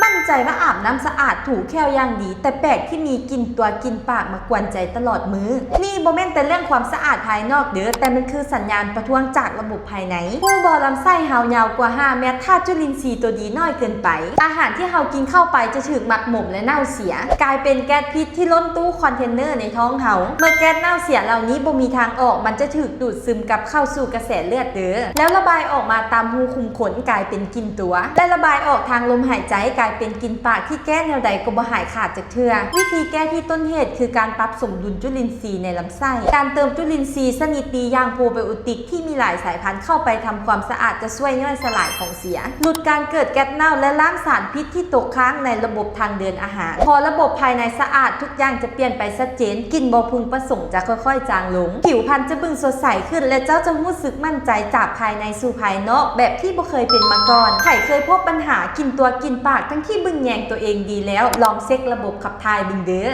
ໝັ້ນໃຈວ່າອາບນ້ຳສະອາດ, ຖູແຂ້ວຢ່າງດີ, ແຕ່ແປກທີ່ມີກິ່ນຕົວກິ່ນປາກມາກວນໃຈຕະຫຼອດມື້. ນີ້ບໍ່ແມ່ນແຕ່ເລື່ອງຄວາມສະອາດພາຍນອກເດີ້, ແຕ່ມັນຄືສັນຍານປະທ້ວງຈາກລະບົບພາຍໃນ. ຮູ້ບໍ່, ລຳໄສ້ເຮົາຍາວກວ່າຫ້າແມັດ, ທາດຈຸລິນຊີຕົວດີໜ້ອຍເກີນໄປ. ອາຫານທີ່ເຮົາກິນເຂົ້າໄປຈະຖືກໝັກໝົມ ແລະ ເນົ່າເສຍ, ກາຍເປັນແກັສພິດທີ່ລົ້ນຕູ້ຄອນເທນເນີໃນທ້ອງເຮົາ. ເມື່ອແກັສເນົ່າເສຍເຫຼົ່ານີ້ບໍ່ມີທາງອອກ, ມັນຈະຖືກດູດຊຶມກັບເຂົ້າສູ່ກະແສເລືອດເດີ້ ແລ້ວລະບາຍອອກມາຕາມຮູຂຸມຂົນ, ກາຍເປັນກິ່ນຕົວ ແລະ ລະບາຍອອກທາງລົມຫາຍໃຈ, ກາຍເປັນກິ່ນປາກທີ່ແກ້ແນວໃດກໍບໍ່ຫາຍຂາດຈັກເທື່ອ. ວິທີແກ້ທີ່ຕົ້ນເຫດຄືການປັບສົມດຸນຈຸລິນຊີໃນລຳໄສ້, ການເຕີມຈຸລິນຊີຊະນິດດີຢ່າງໂປຣໄບໂອຕິກທີ່ມີຫຼາຍສາຍພັນເຂົ້າໄປທຳຄວາມສະອາດຈະຊ່ວຍຍ່ອຍສະຫຼາຍຂອງເສຍ, ຫຼຸດການເກີດແກັສເນົ່າ ແລະ ລ້າງສານພິດທີ່ຕົກຄ້າງໃນລະບົບທາງເດີນອາຫານ. ພໍລະບົບພາຍໃນສະອາດ, ທຸກຢ່າງຈະປ່ຽນໄປຊັດເຈນ, ກິ່ນບໍ່ເພິງປະສົງຈະຄ່ອຍໆຈາງລົງ, ຜິວພັນຈະເບິ່ງສົດໃສຂຶ້ນ ແລະ ເຈົ້າຈະຮູ້ສຶກໝັ້ນໃຈຈາກພາຍໃນສູ່ພາຍນອກແບບທີ່ບໍ່ເຄີຍເປັນມາກ່ອນ. ໃຜເຄີຍພົບບັນຫາກິ່ນຕົວກິ່ນປາກທັງທີ່ເບິ່ງແຍງຕົວເອງດີແລ້ວ, ລອງເຊັກລະບົບຂັບຖ່າຍເບິ່ງເດີ້.